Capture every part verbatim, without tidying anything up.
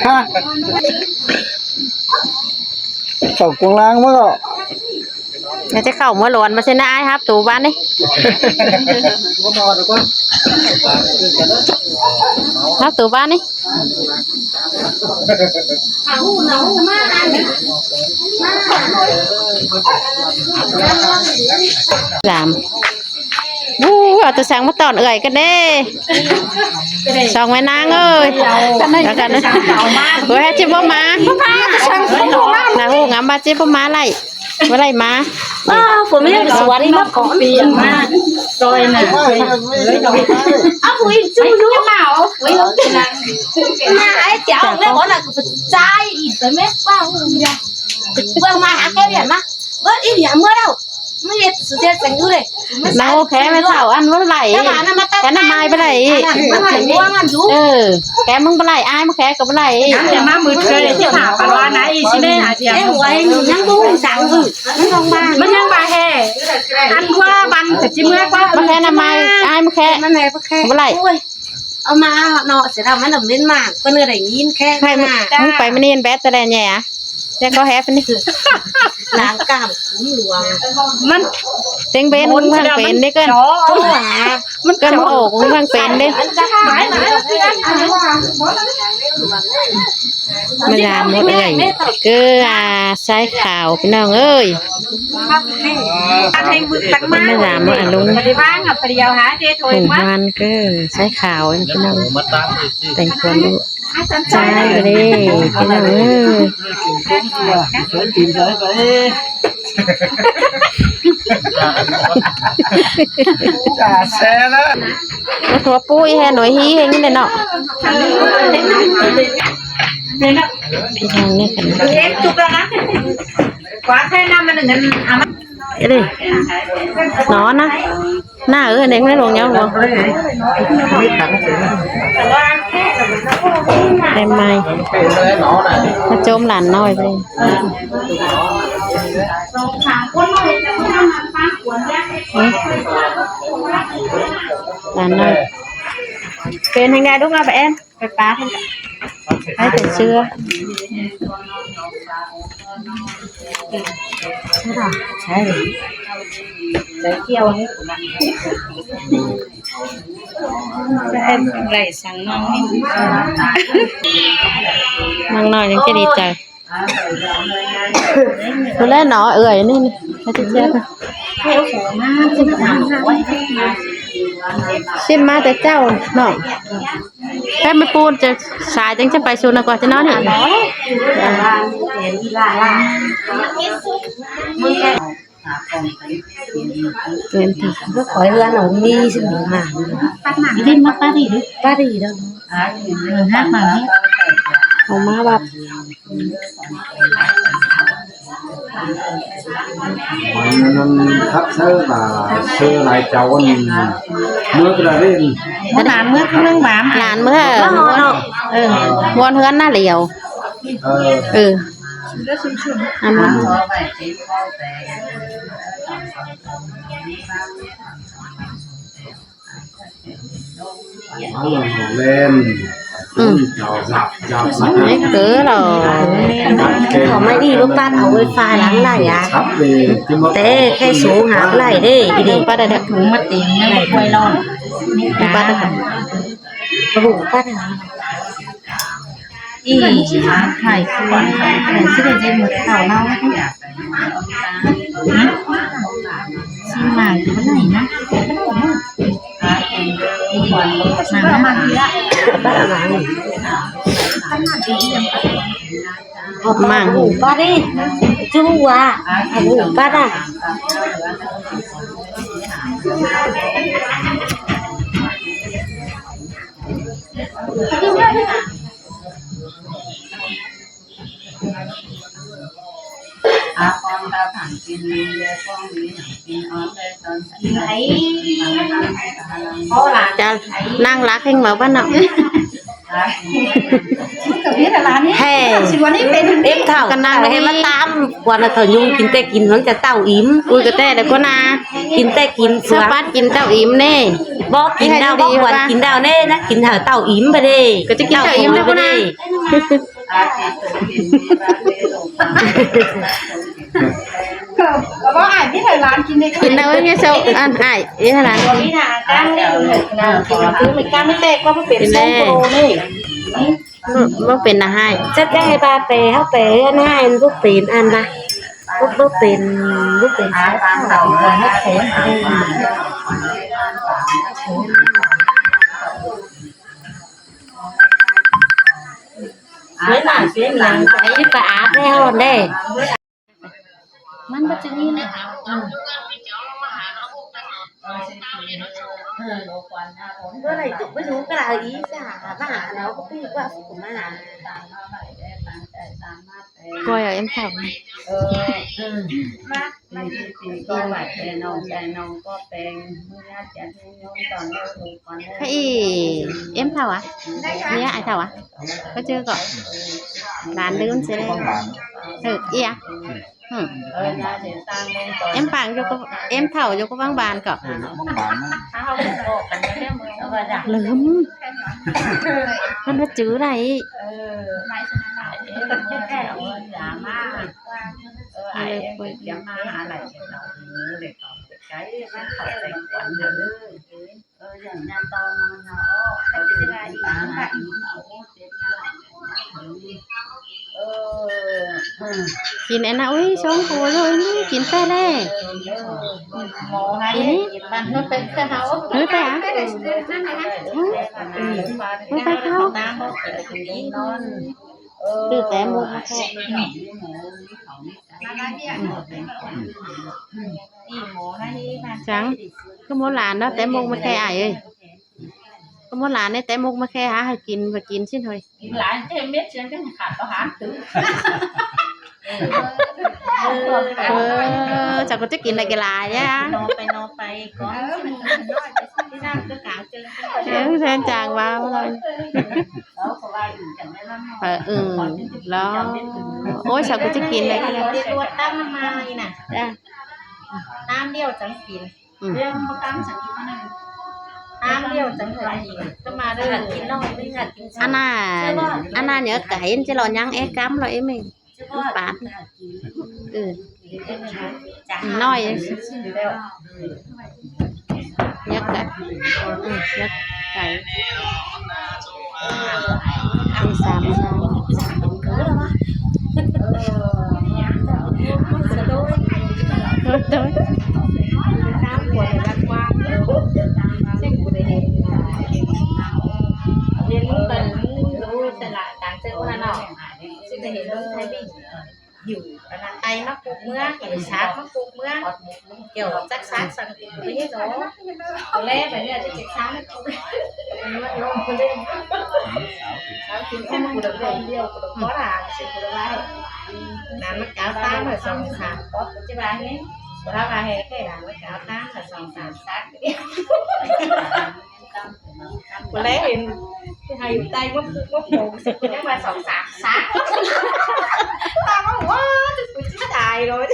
Hả? Khảu cuông lăng ꞌmá ꞌcọ. Nó ꞌchí khảu ꞌmưa lon ꞌmá ꞌsịn ꞌna ải hắp tu ꞌván đi. Hắp tu ꞌván đi. Dám. Ú, au tu săng ꞌmá ꞌtọn ưởi ꞌcọ ꞌnị. Song ꞌmẹ ꞌnáng ơi. Au căn ꞌnị. Ôi, ꞌchí báu ꞌmá. Ná ꞌhụ ngắm ꞌva ꞌchí báu ꞌmá ꞌlạy. Báu ꞌlạy ꞌmá. Ơ, phủ ꞌmí suôn ꞌmá ꞌcọ. Ơ, phủ ꞌnị ꞌchư ꞌlú. Ná ải chảu ꞌmẹ ꞌcọ ꞌnị ꞌchư ꞌmẹ ꞌva ꞌhụ ꞌnị. Báu ꞌmá hả ké ꞌviạk ꞌmá. Báu ꞌí ꞌviạk ꞌmưa ꞌlẹo. ꞌMá ꞌdệt su ꞌdệt seng ꞌlú ꞌlế. Nó ꞌkhẹ ꞌmẹ thảu ăn báu ꞌlạy. Ăn báu ꞌlạy ꞌmưa ăn ꞌlú. Ơ, ké ꞌmứng báu ꞌlạy, ải ꞌmá ꞌkhẹ ꞌcọ báu ꞌlạy. Ăn ꞌtẹ ꞌmá mưt ꞌkhới ꞌchí hả pả ꞌva ná ꞌí ꞌsịn ꞌnê hả ꞌchí. Ê, ꞌhuống ꞌnhắng báu ꞌhụ săng ư. ꞌMắn ꞌhong ꞌva. ꞌMắn ꞌhong ꞌva ꞌhế. Ăn ꞌva băn ꞌcọ ꞌchí ꞌmưa ꞌquá. ꞌMá ꞌkhẹ ꞌnị ꞌmá, ải ꞌmá ꞌkhẹ. ꞌMắn ꞌhẹ báu ꞌkhẹ. Báu ꞌlạy. Ôi. Au ꞌmá ꞌnọ, sia ꞌva ꞌmắn ꞌmá mên ꞌmá, ꞌpưa ꞌnị đảy ꞌnghín ké. Hả, ꞌmá ꞌmứng pay ꞌmá ꞌnị ꞌvét ꞌtẹ ꞌlẹ ꞌnhé. Sia ꞌcọ hép ꞌnị. Lăng cam cúm luông. ꞌMắn têng bên ꞌmướng pên ꞌnị ꞌcợn. ꞌMắn ꞌcợn ꞌmá ổ ꞌmướng pên ꞌnị. ꞌMá dám ꞌmá ưới. ꞌCọ, à, ꞌsái khảu ꞌpi ꞌnọng ơi. ꞌMá dám ꞌmá ꞌlung. Hủng hoan ꞌcọ, ꞌsái khảu ꞌpi ꞌnọng. Tẻng khuôn ꞌlụk ꞌchái ꞌnị, ꞌpi ꞌnọng ơi. Chả xe đó. Có thua pui he nổi hí he như này nọ. Ê đi. Nó ná. Ná ư, đeng ꞌnị ꞌluống ꞌnhó ꞌluống. Em mai. Nó chôm lản ꞌnọi ꞌvạy. Ê. Lản ꞌnọi. Pên hên gai đúc ꞌnị ꞌva em. Phải pá thêm cả. Phải từ xưa. Thế nào? Đấy. Đấy, kiểu ấy. Các em đẩy sang non đi. Măng ꞌnọi ꞌnhắng ꞌchí đi chào. Thôi ꞌlẹ ꞌnọ, ưới ꞌnị ꞌnị. Hả, ꞌchí chết. ꞌSịn ꞌmá ꞌtẹ ꞌchạu ꞌnọ. Thế ꞌmí ꞌpun ꞌchí sai chắng ꞌchí pay su ꞌnị ꞌquá ꞌchí ꞌnọ ꞌnị. Khỏi ưa nấu mì xin được mà. Đi mà pá đi được. Pá đi đâu. Ờ, hát mà đi. Không má bắp. Ăn khắp sớ và sớ lai cháu ăn mưa cái là lên. Lản ꞌmưa ꞌcọ ꞌnưng bám. Lản ꞌmưa. Ơ. Muôn ꞌhướn ná liẻo. Ơ. Ơ. Ăn ꞌmưa. Lên. Ừ. Chào dạp, dạp, dạp. Đấy, cứ là họ mới đi báu pắt au wifi lăng lai à. Sắp đi, chứ mất. Té khe số hả lai đê, đi đi. Báu pắt được. Báu pắt được. Báu pắt được. Báu pắt được. Ê, hả, hả, hả, chứ là dê một thảo nào. Hả? Xin mời cái này nhá. Mảng nó mảng gì ạ? Mảng hủ bát đi. Chú à, hủ bát à. Chả năng lắc hên máu bát nọ. Hè. Ép thảo. Cái năng hên mà tám. Quan là thảo nhung kín té kín hướng chả tàu ím. Ui, cái té là con à. Kín té kín. Sao bát kín tàu ím nè. Bók kin đau, bók quán kin đau ꞌnê ꞌnớ, kin hảư ꞌtạu ím ꞌva đê. ꞌCọ ꞌchí kin ꞌtạu ím ꞌva đê. Kin đau ꞌnê sau ăn ai, ꞌi hả lán. Báu pên ꞌnạ ꞌhại. Chắc chắn ꞌhại ꞌva pên, ꞌhại pên, ăn ꞌhại báu pên ăn ꞌva. Báu, báu pên, báu pên. Suối nắng, suối nắng, cái bà áp đấy hòn đây. Mắn bắt chữ nhìn. Bữa nay tụi bữa rủ cái là ý cả, mà nó có cái quà của mà. Coi ở em Thảo. Hãy em Thảo à? Nhớ ai Thảo à? Có chưa có? Lán đứa sẽ đây. Ừ, iya. Ừ. Em Pang vô có, em Thảo vô có văn bản có. Lắm. Ăn bắt chữ này. Kin ꞌnạ ui, song cô rồi ꞌnị, kin pé lê. Kin ꞌnị. Hứa pé à? Hứa pé không? Từ té một mà khe. Chắng. Có mốt lán đó té một mà khe ai ơi. Có mốt lán đấy té một mà khe hả, hay kin và kin xin thôi. Ờ, chắc có chắc kin lại cái lá nhá. Nó phải, nó phải có. Em xem chàng vào rồi. Ờ, ừ, đó. Ôi, sao có chắc kin lại cái lá. Dạ. Tam điêu trắng kín. Ừ. Tam điêu trắng kín. Cơ mà đây. Ăn à, ăn à nhớ cái em chỉ lo nhắn em cắm lo em mình. Không bán. Ừ. Nói. Nhớ cái. Ừ, nhớ cái. Ăn xăm xăm. Tôi. Hiểu, ăn ăn tay mắc cục mưa, hiểu, sáp mắc cục mưa. Kiểu chắc sáng sáng thì cũng biết rồi. Có lẽ phải là chắc sáng nó cũng. Sáng thì không được, không được, có là sự của là. Làm nó cáo tám là sòng sàm có của cái bà ấy. Của bà bà hè cái làm nó cáo tám là sòng sàm sát. Có lẽ thì hay tay mắc mắc mù, nhưng mà sòng sàm sát. Tao mắc quá, tôi cũng chết tài rồi.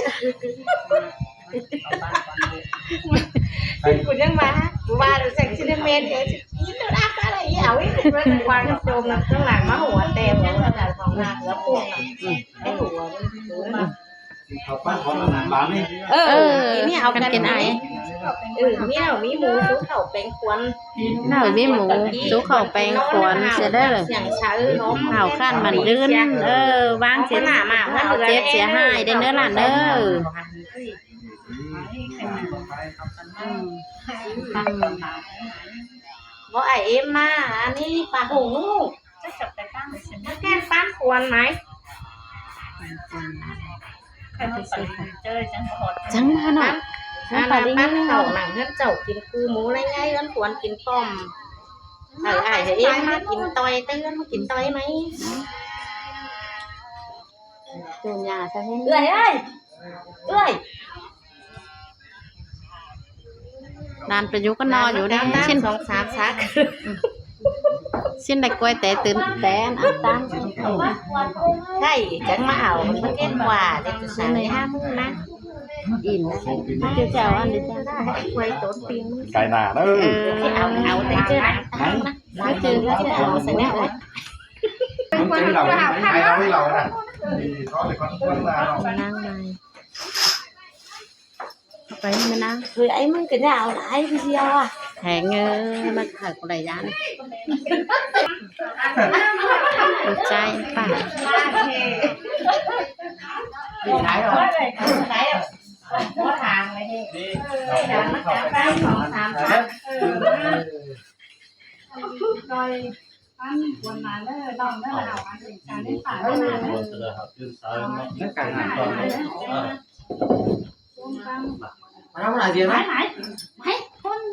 Của nhưng mà, của bà được sạch xin em men thì ít tôi đáp đã là ý ảo ấy, của nó quan trọng là tương lai mà hổ tèo, nó là phòng là hứa cuồng. Cái hổ. Ờ, ờ, cái này ảo cái này. Ừ, mi ảo mi mù, sú khẩu bánh cuốn. Nào mi mù, sú khẩu bánh cuốn, sẽ đây. Ảo khăn mặn đươn, ờ, vang chết, chết sẽ hai đến nữa là nữa. Bố ai em mà, anh ấy bà hùng. Nó khen bán cuốn này. Chắng mà nó. Chắng mà đi. Ăn khẩu nặng hơn chậu kín cư mú lấy ngay ăn cuốn kín tòm. Ở ai hãy em mà kín toi, tây ăn kín toi mấy. Từ nhà sao thế? Ơi ơi. Ơi. Đàn phải dụ con no dụ đấy. Xin, sòng sàm sát. Xin đặt quay té từ té ăn ăn tan. Hay, chẳng mà ảo, nó kết quả để từ sáng đến hai mươi mà. Im. Chứ chào ăn đi chào. Quay tốn tiền. Cái nào đó. Ờ, chứ ảo, ảo tay chứ. Đấy. Nói chứ, chứ ảo sẽ nét rồi. Không tính lòng, ai nói lòng nè. Thì có thì con, con là lòng. Năng này. Cái mà năng. Thôi, ấy mưng cái nào là ấy video à? Hẹn, ờ, mà khởi của đại gia này. Một chai phải. Đi Thái rồi. Thái rồi. Có hàng này đi. Đi. Đi đón nó cả ba, sáu, tám tháng. Ừ. Rồi, ăn buồn mà nó lòng nó hào ăn thì chả nên phải. Nó cả hàng tuần. Mà nó có đại diện không? Máy, máy.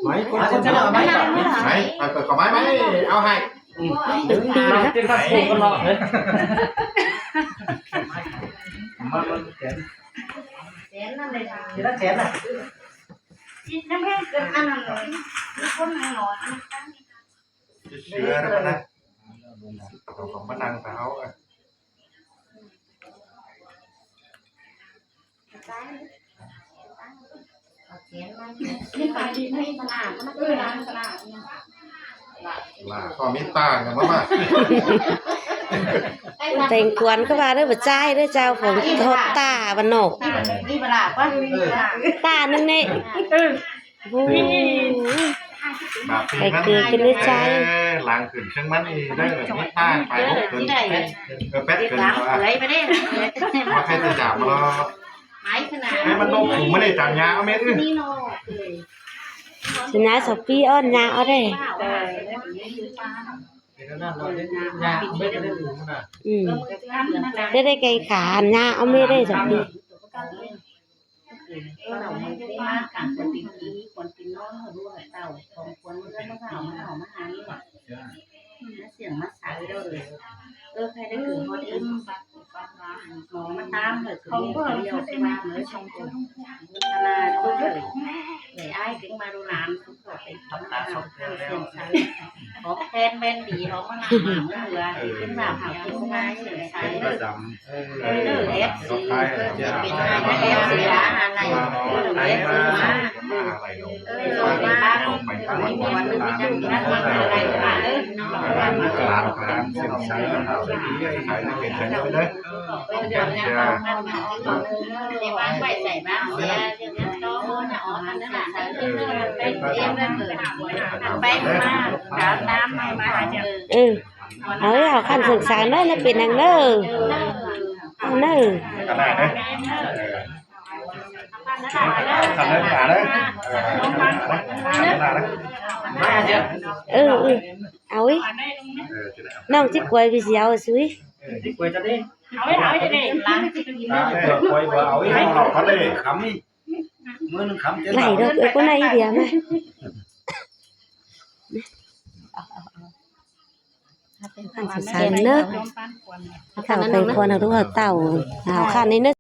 Máy, con, con sẽ là máy. Máy, phải, phải có máy, máy, ao hay. Ừ. Máy, cái phát phone con lọ đấy. Mà nó chén. Chén nó này. Thì nó chén này. Chứ nó không cần ăn rồi. Nó không ăn rồi. Chứ sửa rồi mà nè. Còn, còn bắt năng phải háo à. Là có mít ta rồi mà. Thành quán có vào đấy, bật chai đấy, chào phóng thoát ta, bà nổ. Ta nưng nệ. Ú. Cái, cái, cái lưới chai. Ê, làng khửn sưng mắn đi, đấy là mít ta, phải hút khửn, pét, pét khửn, mà khai tự giảm mà nó. Ê, mắn nộp phủ mắn đi, chả nhá, mết ư. Chả nhá, sọc pí ơn nhá, ơn đây. Ừ. Thế đây cái khả nhá, ơn mết đây, sọc pí. Con đọc một cái mát cảm của tình ý, còn tình nó hở đua hở tàu, còn cuốn nó rất là hảo, nó hảo, nó hán. Nó xiềng mắt sáng đâu rồi. Ơ, khai đấy cử hot im. Nó mà tam rồi, cử không có điều, cái ba mới trong cùng. Là tôi đợi. Để ai kính mà đồ làm, cũng có thể tóm tắt học theo xiềng sáng. Có khen bên đi, có mà làm mà mới vừa. Thì cũng làm hảo, cũng mai xiềng sáng. Ơ, ép xí, ơ, ép xí, ơ, ép xí, ơ, ơ. Ơ, hảư khăn sương sàng ꞌnớ, ꞌnớ pên nẳng ꞌnớ. Ơ, ꞌnớ. Ơ, ơ. Au ꞌí. ꞌNọng ꞌchí quay video sui. Đảy đọc, ơ, ꞌcốn ꞌnị đi mà. Khăn sương sàng ꞌnớ. Khăn pên khuôn hảư ꞌlụk hảư tảu. Hảư khăn ꞌnị ꞌnớ.